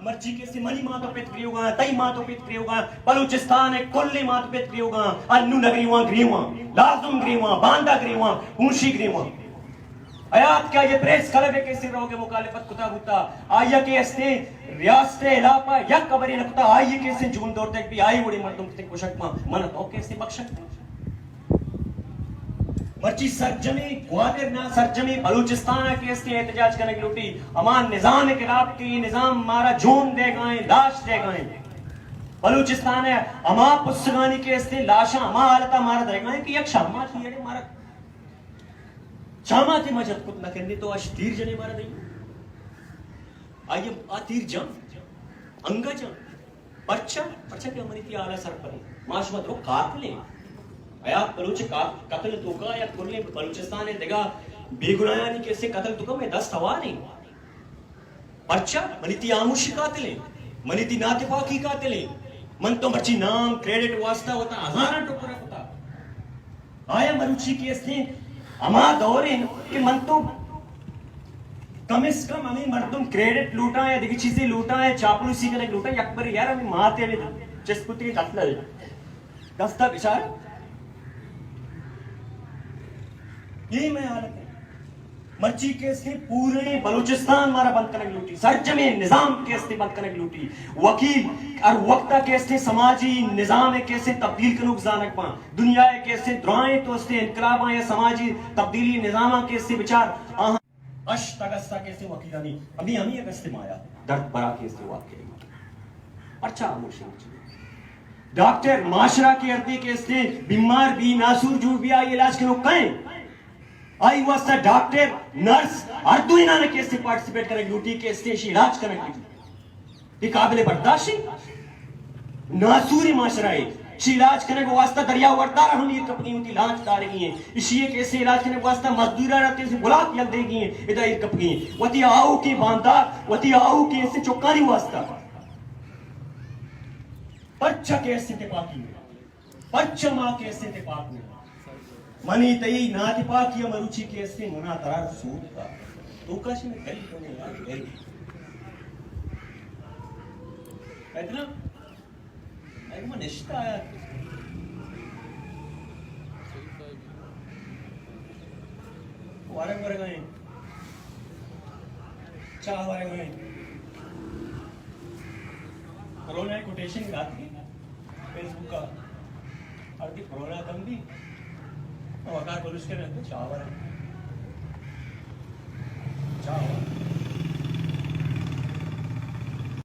مرچی کیسے منی مات و پت گریوگاں، تئی مات و پت گریوگاں، بلوچستان ءِ کلیں مات و پت گریوگاں، انو نہ گریواں، گریواں، لازم گریواں، باندا گریواں، پونشی گریواں۔ حیات کہ آئی ءَ پریس کلب ءِ کیسے روگ ءِ مخالفت کتا بوتا، آئی ءَ کہ استیں ریاست ءِ ہلاپ ءَ یک ہبرے نہ کتا، آئی ءَ کیسے جون دور تک بھی آئی وڑیں مردم کتیں کشگ باں، من تو کیسے بخشگ باں۔ مرچی سرجمیں گوادر نا، سرجمیں بلوچستان ءَ کہ استیں احتجاج کنگ لوٹی، ہما نظام ءِ خلاف کہ یہ نظام مارا جون دیگائیں، لاش دیگائیں۔ بلوچستان ءِ ہما پسگانی کہ استیں لاشاں ہما حالت ءَ مارا دیگائیں کہ یک شاماتی اڑے مارا چاماتی ما جت کت نہ کنی تو اش تیر جنے مارا دئی۔ آئی ءَ آ تیر جن، انگا جن۔ پرچا؟ پرچا کہ منی تئی حالا سرپدیں۔ ما شما درو قاتلیں۔ حیات بلوچ کا-، قتل توکا یا کلیں بلوچستان ءِ دگہ بے گناہانی کیسے قتل توکا مئے دست ہواریں۔ پرچا؟ منی تئی آموشی قاتلیں، منی تئی ناتپاکی قاتلیں۔ من تو مرچی نام، کریڈٹ واسطہ وتا ہزاراں ٹکرا کتا۔ آیا مروچی کہ استیں ہما دور انت کہ من تو کم از کم ہمیں مردم کریڈٹ لوٹاں یا دگہ چیزے لوٹاں یا چاپلوسی کنگ لوٹاں، یک برے یار ہمیں مات ءِ ہمیں چست کتگیں دست نہ دست ءَ بچار۔ یہ میں حالت ہے۔ مرچی کہ استیں پوریں بلوچستان مارا بند کنگ لوٹی، سرجمیں نظام کہ استیں بند کنگ لوٹی۔ وکیل ہر وقت کہ استیں سماجی نظام کہ استیں تبدیل کنوک زانگ باں، دنیا کہ استیں درائیں تو استیں انقلاباں یا سماجی تبدیلی نظاماں کہ استیں بچار آہاں۔ ہشت اگست کہ استیں وکیلانی ہمیں، ہمیں اگست مایا درد برا کہ استیں واقعی۔ پرچا ہموشی ڈاکٹر معاشرہ کہ ہردے کہ استیں بیمار بی، ناسور جوڑ بی، آئی علاج کنوک کئے؟ آئی واسطہ ڈاکٹر، نرس، ہر دوئیناں کہ استیں پارٹیسپیٹ کنگ لوٹی کہ استیں شی علاج کنگ لوٹی۔ یہ قابل برداشت ہے؟ ناسوری معاشرہ ہے۔ شی علاج کنگ واسطہ دریا وردار ہم یہ کپگی ہوتی لانچ دارگی ہیں۔ اشی کہ استیں علاج کنگ واسطہ مزدورا رہتے سے بلاک یل دے گی ہیں، ادا یہ کپگی ہیں۔ وتی آؤ کے باندار، وتی آؤ کے استیں چکانی واسطہ۔ پرچا کہ استیں تپاکی میں۔ پرچا ما کہ استیں تپاک نہ؟ منی تئی ناتپاکی ءَ مروچی کہ استیں منا ترا سوت کا۔ تو کش میں کئی تو نہیں یار، کئی۔ اتنا؟ اے من نشتا آیا۔ ورگ ورگ آئیں۔ چاہ ورگ آئیں۔ کرونا کوٹیشن رات کی۔ فیس بک ءَ ہر دی کرونا کم بی، تو اگاں بلوچ کے رہتے چاور ہے۔ چاور۔